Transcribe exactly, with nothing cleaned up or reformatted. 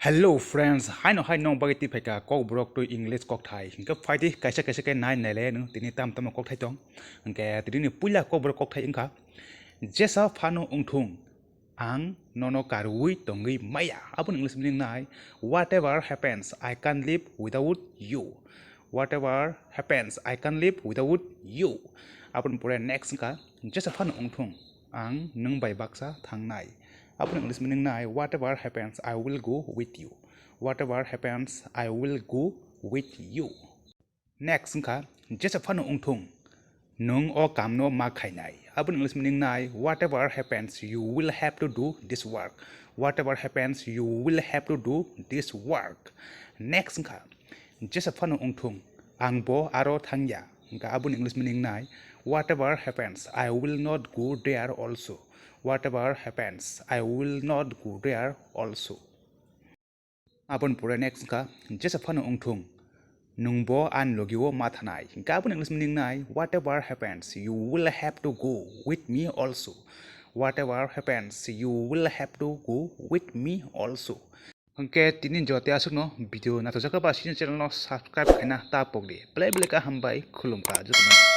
Hello friends, haino hai nong bagwi twi phaikha Kokborok twi English kokthai. Hinkhe phaidi kaisa kaisa khe nai naile nwng tini tam tamo kokthai tong. Hinkhe tini ni puila Kokborok kokthai wngkha, "Jesa phano wngthung, ang nono karwi tongwi maya." Aboni English meaning nai, "Whatever happens, I can't live without you. Whatever happens, I can't live without you." Aboni pore next wngkha, "Jesa phano wngthung, ang nwng bai baksa thangnai." Aboni English meaning nai, "Whatever happens, I will go with you. Whatever happens, I will go with you." Next wngkha, "Jesa phano wngthung, nwng o kamno ma khainai." Aboni English meaning nai, "Whatever happens, you will have to do this work. Whatever happens, you will have to do this work." Next wngkha, "Jesa phano wngthung, ang bo aro thangya." Hinkhe aboni English meaning nai, "Whatever happens, I will not go there also. Whatever happens, I will not go there also." Aboni pore next wngkha, "Jesa phano wngthung, nwng bo ani logi o ma thanai." Hinkhe aboni English meaning nai, "Whatever happens, you will have to go with me also. Whatever happens, you will have to go with me also." Hinkhe tini jote aswkno video naithokjak ba chini channel no subscribe khaina ta pokdi. Belai belai khe hambai, khulumkha jotono.